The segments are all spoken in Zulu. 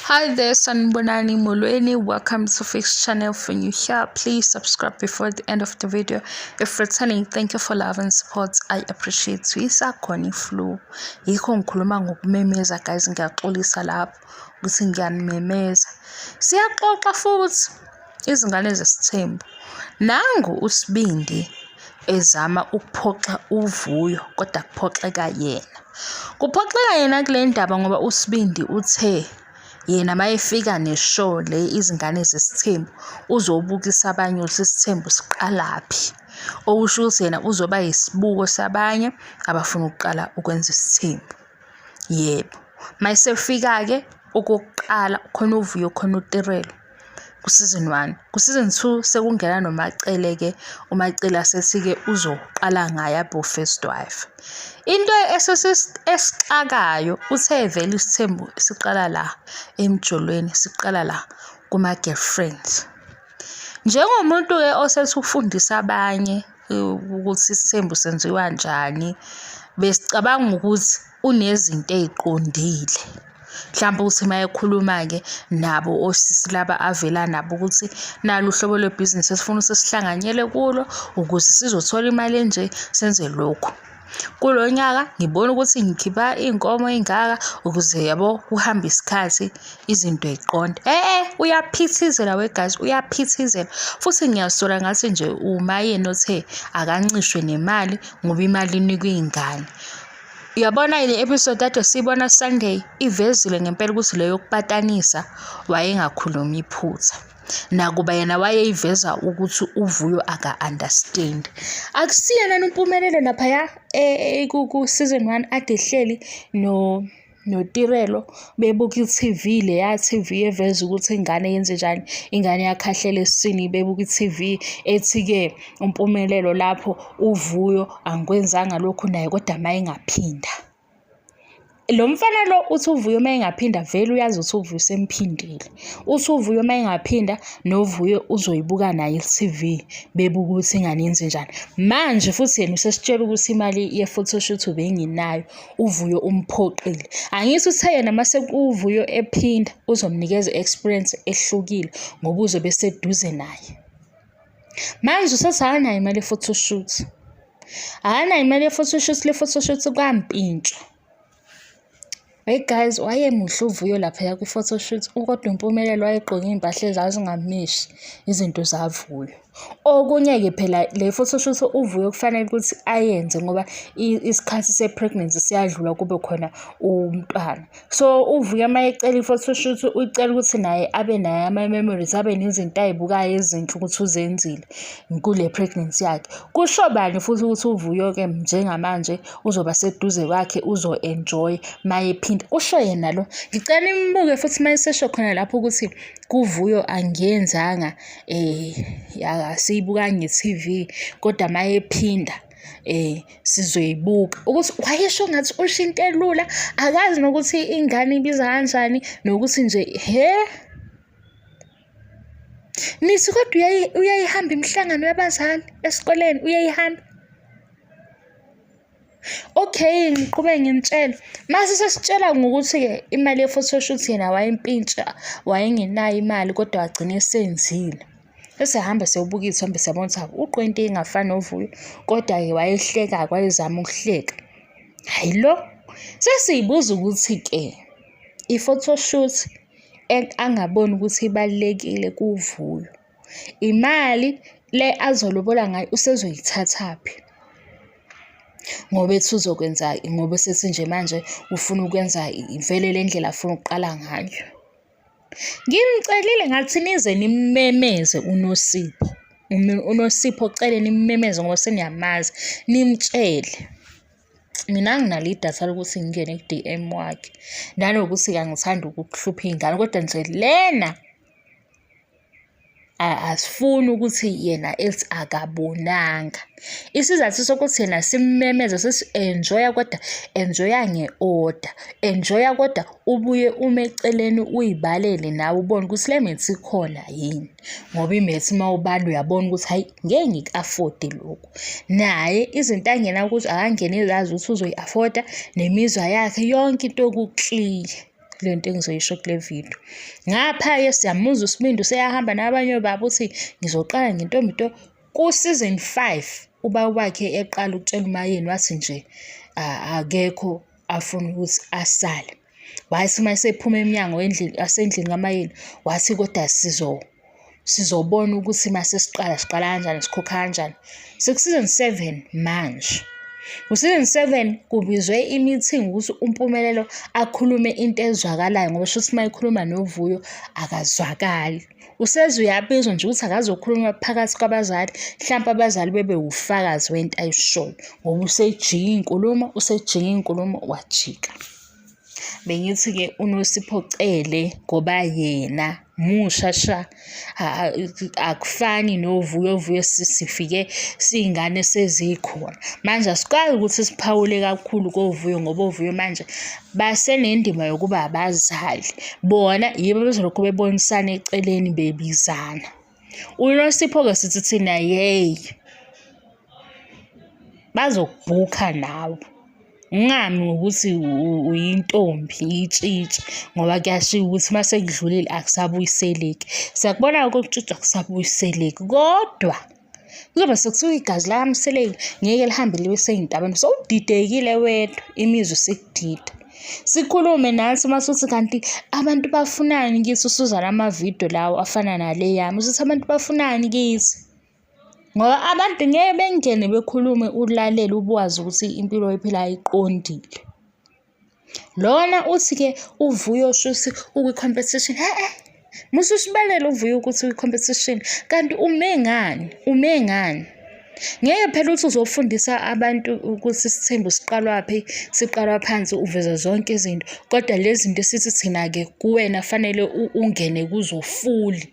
Hi there, Sanibonani Molweni. Welcome to Fix Channel. For new here, please subscribe before the end of the video. If returning, thank you for love and support. I appreciate you. Isakhona i-flu. Yikho ngikhuluma ngokumemeza guys, ngiyaxolisa lapho ukuthi ngiyanimemeza. Siyaxoxa futhi izingane zesithembu. Nangu uSibindi ezama ukuphoxa uVuyo kodwa kuphoxeka yena. Kuphoxeka yena kule ndaba ngoba uSibindi uthe yena mayefika ne-show le izingane zesithembu uzobukisa abanye ukuthi isithembu siqalaphi. Okusho ukuthi yena uzoba yisibuko sabanye abafuna ukuqala ukwenza isithembu. Yebo, mayesefika-ke okokuqala khona uVuyo khona uTirelo ku-season one. Ku-season two sekungena noMaCele-ke, uMaCele asethi-ke uzoqala ngaye abe u-first wife. Into esixakayo uthe vele isithembu siqala la emjolweni, siqala la kuma-girlfriends. Njengomuntu-ke osethi ufundisa abanye ukuthi isithembu senziwa njani, besicabanga ukuthi unezinto ey'qondile. Mhlampe ukuthi uma ekhuluma-ke nabo osisi laba avela nabo ukuthi nalu uhlobo lwebhizinisi esifuna ukuthi sihlanganyele kulo ukuze sizothola imali enje senze lokhu. Kulo nyaka ngibona ukuthi ngikhipha iy'nkomo ey'ngaka ukuze yabo kuhambe isikhathi izinto y'qonde. E-e uyaphithizela we guys, uyaphithizela futhi ngiyasola ngathi nje uMaYeni othe akancishwe nemali ngoba imali inikwa iy'ngane. Uyabona le episode kade siyibona Sunday ivezile ngempela ukuthi le yokupatanisa wayengakhulumi iphutha. Nakuba yena wayeyiveza ukuthi uVuyo aka-understand. Akusiyena uMpumelelo laphaya ku-season one ade ehleli noTirelo bebuka i-T_V leya T_V eveza ukuthi ingane yenzenjani, ingane yakhahlela esiswini bebuka i-T_V ethi-ke uMpumelelo lapho uVuyo angikwenzanga lokhu naye kodwa uma engaphinda. Lo mfana lo uthi uVuyo uma engaphinda vele uyazi ukuthi uVuyo usemphindile. Uthi uVuyo uma engaphinda noVuyo uzoyibuka naye i-T_V bebuka ukuthi ingane yenzenjani. Manje futhi yena usesitshela ukuthi imali ye-photoshoot ubenginayo, uVuyo umphoqile. Angithi uthe yena mase uVuyo ephinda uzomnikeza i-experience ehlukile ngoba uzobe eseduze naye. Manje usethi akanayo imali ye-photoshoot. Akanayo imali ye-photoshoot, le photoshoot kwampintshwa. Hey guys, wayemuhle uVuyo laphaya kwi-photoshoot kodwa uMpumelelo wayegqoke iy'mpahla ezazingameshi izinto zaVuyo. Okunye-ke phela le photoshoot uVuyo kufanele ukuthi ayenze ngoba isikhathi se-pregnancy siyadlula kube khona umntwana. So uVuyo uma ecela i-photoshoot ucela ukuthi naye abe naye ama-memories, abe nezinto ay'bukayo ezinhle ukuthi uzenzile kule pregnancy yakhe. Kusho bani futhi ukuthi uVuyo-ke njengamanje uzoba seduze kwakhe uzo-enjoy mayephinda, usho yena lo. Ngicela nimbuke futhi uma esesho khona lapho ukuthi kuVuyo angiyenzanga asiyibukanga nge-T_V kodwa mayephinda sizoyibuka. Ukuthi wayesho ngathi usho into elula, akazi nokuthi ingane ibiza kanjani nokuthi nje hhe. Nithi kodwa uyayihamba imihlangano yabazali esikoleni, uyayihamba? Okay, ngiqhubeke nginitshele. Mase sesitshela ngokuthi-ke imali ye-photoshoot yena wayimpintsha, wayengenayo imali kodwa wagcina esenzile. Sesihamba siyobuka iy'thombe siyabona ukuthi hawu ugqoke into engafani noVuyo, kodwa-ke wayehleka-ke wayezama ukuhleka. Hhayi lo, sesiy'buza ukuthi-ke i-photoshoot angaboni ukuthi ibalulekile kuVuyo, imali le azolobola ngayo usezoyithathaphi? Ngoba ethi uzokwenza, ngoba esethi nje manje ufuna ukwenza vele le ndlela afuna ukuqala ngayo. Ngimcelile ngathi nize nimmemeze uNosipho. UNosipho cele nimmemeze ngoba seniyamazi, nimtshele. Mina anginalo idatha lokuthi ngingene ku-D_M wakhe, nanokuthi-ke angithandi ukuhlupha iy'ngane kodwa nje lena asifuni ukuthi yena ethi akabonanga. Isizathu sokuthi yena simmemeze sesi-enjoy-a kodwa enjoy-a nge-order, enjoy-a kodwa ubuye ume eceleni uyibalele nawe ubone ukuthi le maths ikhona yini. Ngoba i-maths uma ubala uyabona ukuthi hhayi ngeke ngiku-afford-e lokhu. Naye izinto angena kuzo akangeni ezazi ukuthi uzoyi-afford-a nemizwa yakhe yonke into ku-clear. kule nto engizoyisho kule video. Ngapha-ke siyamuzwa uSibindi useyahamba nabanye obaba uthi ngizoqala ngentombi nto. Ku-season 5 ubaba wakhe eqala ukutshela uMaYeni wathi nje akekho afuna ukuthi asale. Wathi uma esephuma emnyango wendlini asendlini kaMaYeni wathi kodwa sizobona ukuthi mase siqala siqala kanjani sikhokha kanjani. Seku-season 7 manje. Ku-season 7 kubizwe i-meeting ukuthi uMpumelelo akhulume into ezwakalayo ngoba shuthi uma ekhuluma noVuyo akazwakali. Useze uyabizwa nje ukuthi akazokhuluma phakathi kwabazali, hlampe abazali bebe wufakazi wento ayishoyo ngoba usejika iy'nkulumo, usejika iy'nkulumo wajika. Bengithi-ke uNosipho Cele ngoba yena musha sha akufani noVuyo, uVuyo sifike siyingane sezikhona. Manje asikwazi ukuthi siphawule kakhulu koVuyo ngoba oVuyo manje basenendima yokuba abazali. Bona yibo abazolokhu bebonisana eceleni bebizana. UNosipho-ke sithi thina yeyi bazokubhukha nawe. Ungami ngokuthi uyintombi itshitshi ngoba kuyashiwo ukuthi uma sekudlulile akusabuyiseleki. Siyakubona-ke ukutshitshwa akusabuyiseleki kodwa kuzobe sekuthiwa igazi lakaMseleku ngeke lihambe libe sey'ntabeni. Sewudidekile wedwa, imizwa isikudida. Sikhulume nathi uma suthi kanti abantu bafunani kithi usuza lamavidiyo lawo afana nale yami, usuthi abantu bafunani kithi. Ngoba abantu ngeke bengene bekhulume ulalele ubuwazi ukuthi impilo oyiphilayo iqondile. Lona uthi-ke uVuyo shuthi ukwi-competition, he-e musa usibalele uVuyo ukuthi ukwi-competition kanti ume ngani, ume ngani? Ngeke phela uthi uzofundisa abantu ukuthi isithembu siqalwaphi, siqalwa phansi uveza zonke izinto, kodwa lezi zinto esithi thina-ke kuwena fanele ungene kuzo fully.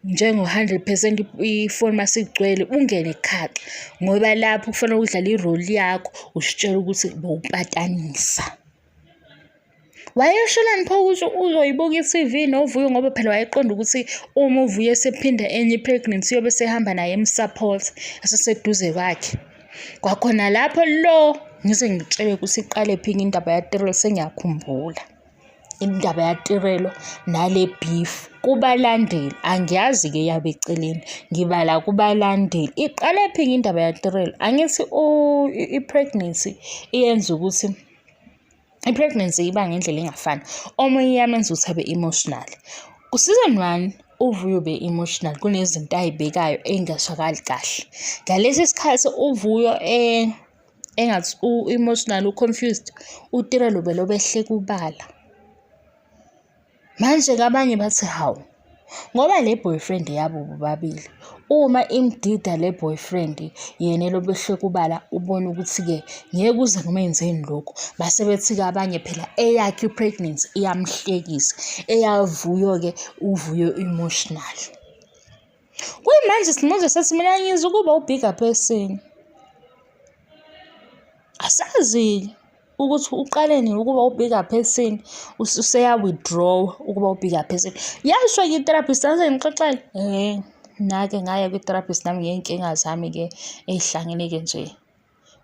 Njengo-hundred percent ifoni uma isigcwele ungene khaxa ngoba lapho kufanele udlale i-role yakho usitshela ukuthi bowupatanisa. Wayeshelani pho ukuthi uzoyibuka i-T_V noVuyo ngoba phela wayeqonda ukuthi uma uVuyo esephinda enye i-pregnancy uyobe esehamba naye emsaphotha eseseduze kwakhe. Kwakhona lapho lo ngize ngitshele ukuthi iqalephi-ke indaba yaTirelo sengiyakhumbula. Indaba yaTirelo nale beef kubalandeli angiyazi-ke yabo eceleni ngibala kubalandeli. Iqalephi-ke indaba yaTirelo? Angithi i-pregnancy iyenza ukuthi i-pregnancy iba ngendlela engafani. Omunye iyamenza ukuthi abe emotional. Ku-season one uVuyo ube-emotional kunezinto ay'bekayo ey'ngazwakali kahle. Ngalesi sikhathi uVuyo engathi u-emotional u-confused, uTirelo ubelobe ehleka ubala. Manje-ke abanye bathi hawu, ngoba le boyfriend yabo bobabili, uma imdida le boyfriend yena elobe ehleka ubala ubona ukuthi-ke ngeke uze ngimenzeni lokhu. Base bethi-ke abanye phela eyakhe i-pregnancy iyamhlekisa, eyaVuyo-ke uVuyo emotional. Kuyimanje simuzwe sethi mina ngizwa ukuba u-bigger person. Asazi ukuthi uqale nini ukuba u-bigger person useya-withdraw ukuba u-bigger person. Yasho-ke i-therapist ake ngixoxele. Nake ngaya kwi-therapist nami ngey'nkinga zami-ke ey'hlangene-ke nje.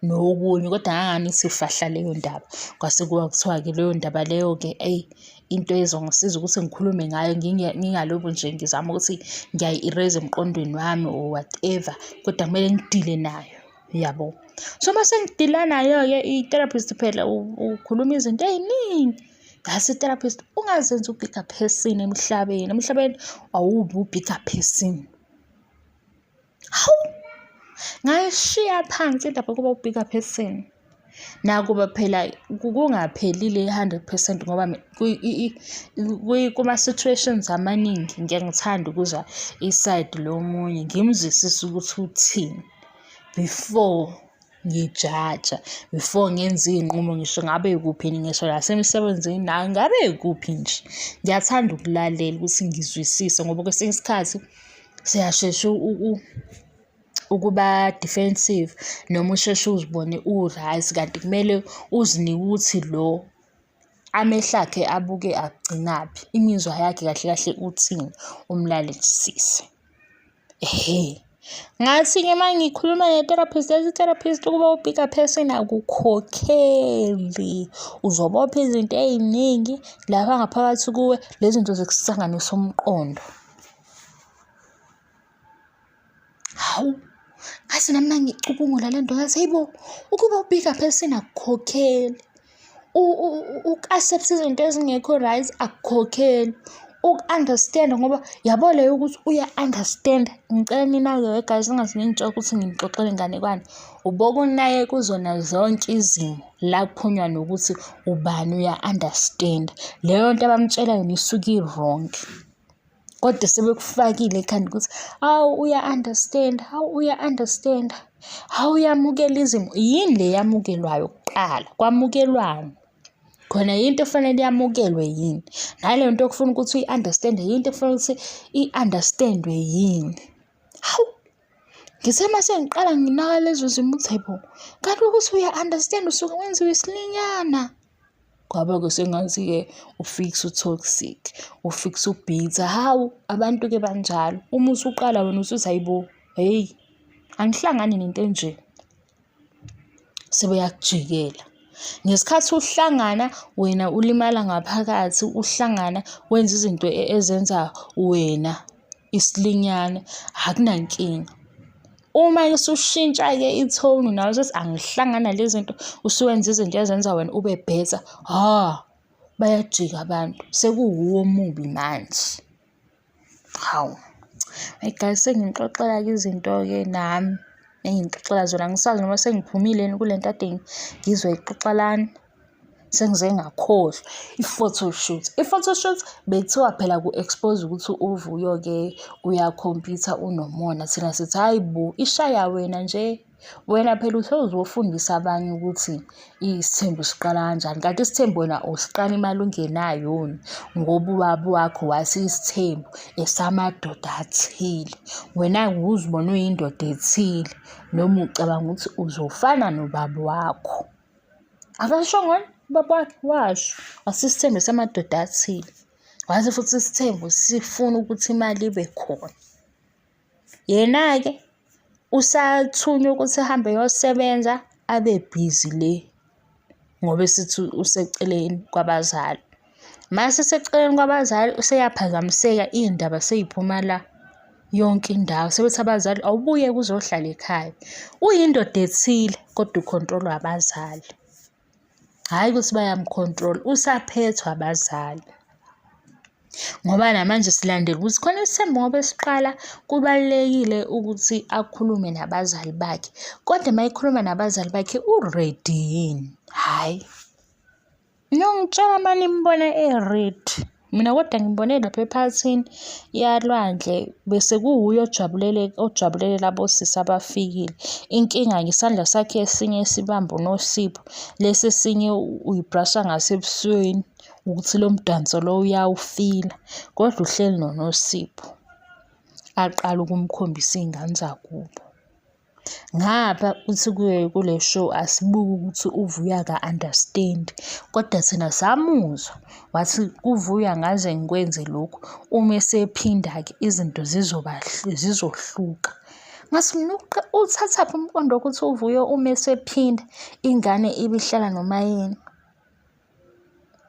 Nokunye kodwa nganganithi fahla leyo ndaba. Kwase kuba kuthiwa-ke leyo ndaba leyo-ke eyi into ezongisiza ukuthi ngikhulume ngayo ngingalobu nje ngizama ukuthi ngiyayi-erase emqondweni wami or whatever, kodwa kumele ngidile nayo, yabo. So uma sengidila nayo-ke i-therapist phela ukhuluma izinto ey'ningi. Ngase i-therapist ungazenzi u-bigger person emhlabeni, emhlabeni awubi u-bigger person. Hawu! Ngayishiya phansi indaba yokuba u-bigger person. Nakuba phela kungaphelile i-hundred percent ngoba kuma-situations amaningi ngiye ngithande ukuzwa isayidi lomunye ngimzwisise ukuthi uthini before ngijaja, before ngenze iy'nqumo ngisho ngabe kuphi ngisho nasemsebenzini ngabe kuphi nje. Ngiyathanda ukulalela ukuthi ngizwisise ngoba kwesinye isikhathi siyashesha ukuba defensive noma usheshe uzibone u-right kanti kumele uzinike ukuthi lo amehlo akhe abuke agcinaphi, imizwa yakhe kahle kahle uthini, umlalelisise. Ehhe. Ngathi-ke uma ngikhuluma ne-therapist, yathi i-therapist ukuba u-bigger person akukhokheli. Uzobopha izinto ey'ningi lapha ngaphakathi kuwe, lezi zinto zikusanganisa umqondo. Hawu, ngathi nami mangicubungula le nto ngathi hayi bo, ukuba u-bigger person akukhokheli. Uku-accept-a izinto ezingekho right akukhokheli. Uku-understand-a ngoba yabo le yokuthi uya-understand-a, ngicela ninake guys ningaze ningitshele ukuthi nginixoxela inganekwane. Ubokunaye kuzona zonke izimo la kuphunywa nokuthi ubani uya-understand-a. Leyo nto abamtshela yona isuke i-wrong. Kodwa sebekufakile ekhanda ukuthi hawu uya-understand-a, hawu uya-understand-a, hawu uyamukela izimo. Yini le eyamukelwayo kuqala? Kwamukelwani? Khona yinto efanele yamukelwe yini? Naleyo nto okufuna ukuthi uyi-understand-e yinto ekufanele ukuthi i-understand-we yini? Hawu, ngithe uma sengiqala nginaka lezo zimo ukuthi hhayi bo, kanti ukuthi uya-understand usuke wenziwe isilinyana. Kwaba-ke sengathi-ke uFix u-toxic, uFix u-bitter. Hawu, abantu-ke banjalo. Uma usuqala wena usuthi hhayi bo, hheyi, angihlangani nento enje. Sebeyakujikela. Ngesikhathi uhlangana wena ulimala ngaphakathi, uhlangana wenza izinto ezenza wena isilinyana, akunankinga. Uma usushintsha-ke i-tone nawe usuthi angihlangani nale zinto, usuwenza izinto ezenza wena ube better, hha, bayajika abantu, sekuwuwe omubi manje. Hawu, hhayi guys, senginixoxela-ke izinto-ke nami enginixoxela zona, angisazi noma sengiphumile yini kule nto kade ngizoyixoxa lana. Sengize ngakhohlwa i-photoshoot. I-photoshoot bekuthiwa phela ku-expose ukuthi uVuyo-ke uyakhompyutha unomona. Thina sithi hhayi bo, ishaya wena nje. Wena phela uthe uzofundisa abanye ukuthi isithembu siqala kanjani, kanti isithembu wena usiqala imali ungenayo yini? Ngoba ubaba wakho wathi isithembu esamadoda athile. Wena-ke uzibona uyindoda ethile noma ucabanga ukuthi uzofana nobaba wakho. Akashongo yini ubaba wakhe? Washo, wathi isithembu esamadoda athile. Wathi futhi isithembu sifuna ukuthi imali ibe khona. Yena-ke usathunywa ukuthi ahambe eyosebenza abe bhizi le ngoba esithi useceleni kwabazali. Mase eseceleni kwabazali useyaphazamiseka iy'ndaba sey'phuma la yonke indawo. Sebethi abazali awubuye uzohlala ekhaya. Uyindoda ethile kodwa ukhontrolwa abazali. Hhayi ukuthi bayamkhontrola, usaphethwe abazali. Ngoba namanje silandela ukuthi khona isithembu ngoba esiqala kubalulekile ukuthi akhulume nabazali bakhe. Kodwa uma ekhuluma nabazali bakhe u-ready yini? Hhayi. Niyongitshela uma nimbona e-ready. Mina kodwa ngibone lapha ephathini yalwandle bese kuwuye ojabulele ojabulele labo sisi abafikile. Inkinga-ke isandla sakhe esinye sibamba uNosipho, lesi esinye uyibrasha ngasebusweni ukuthi lo mdanso lo uyawufila, kodwa uhleli noNosipho. Aqale ukumkhombisa iy'ngane zakubo. Ngapha uthi kule show asibuke ukuthi uVuyo aka-understand-i, kodwa thina samuzwa wathi kuVuyo angaze ngikwenze lokhu, uma esephinda-ke izinto zizoba zizohluka. Ngathi mina uwuthathaphi umqondo wokuthi uVuyo uma esephinda ingane ibihlala noMayeni?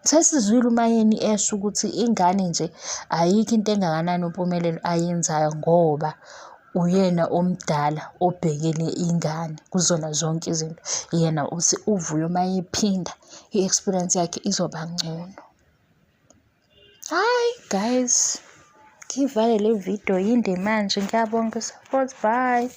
Sesizwile uMayeni esho ukuthi ingane nje ayikho into engakanani uMpumelelo ayenzayo ngoba uyena omdala obhekele ingane kuzona zonke izinto. Yena uthi uVuyo uma ephinda i-experience yakhe izoba ngcono. Hhayi guys, ngiyivale le video yinde manje. Ngiyabonga i-support, bye.